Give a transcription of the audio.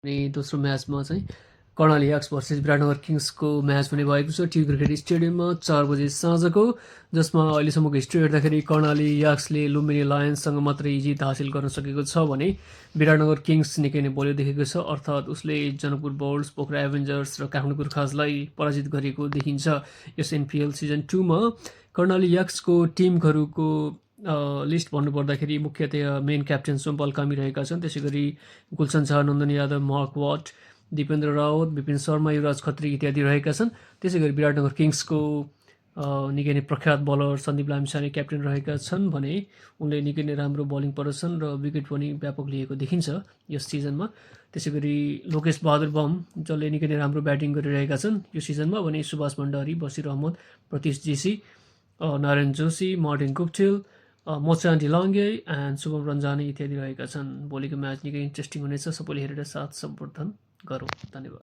अनि दोस्रो म्याचमा चाहिँ कर्णाली याक्स भर्सेस विराटनगर किङ्सको म्याच पनि भएको छ टी क्रिकेट स्टेडियममा 4 बजे साँझको, जसमा अहिलेसम्मको हिस्ट्री हेर्दाखेरि कर्णाली याक्सले लुम्बिनी लायन्ससँग मात्रै जित हासिल गर्न सकेको छ भने विराटनगर किङ्स निकै नै बलियो देखेको छ। अर्थात् उसले जनकपुर बोल्ट्स, पोखरा एभेन्जर्स र काठमाडौँ गुर्खाजलाई पराजित गरेको देखिन्छ। यस एनपिएल सिजन 2मा कर्णाली याक्सको टिमहरूको लिस्ट भन्नुपर्दाखेरि मुख्यतया मेन क्याप्टेन सोमपाल कामी रहेका छन्। त्यसै गरी गुलसन शाह, नन्दन यादव, मार्क वाट, दिपेन्द्र रावत, विपिन शर्मा, युवराज खत्री इत्यादि रहेका छन्। त्यसै गरी विराटनगर किङ्सको निकै नै प्रख्यात बलर सन्दीप लामिछाने क्याप्टेन रहेका छन् भने उनले निकै नै राम्रो बलिङ प्रदर्शन र विकेट पनि व्यापक लिएको देखिन्छ यस सिजनमा। त्यसै गरी लोकेश बहादुर बम जसले निकै नै राम्रो ब्याटिङ गरिरहेका छन् यो सिजनमा भने Subhash Bhandari, Basir Ahmad, Pratis GC, Narayan Joshi, Martin Guptill, Mochan Dhilange and Shubham Ranjane इत्यादि रहेका छन्। भोलिको म्याच निकै इन्ट्रेस्टिङ हुनेछ। सबैले हेरेर साथ सम्वर्धन गरौँ। धन्यवाद।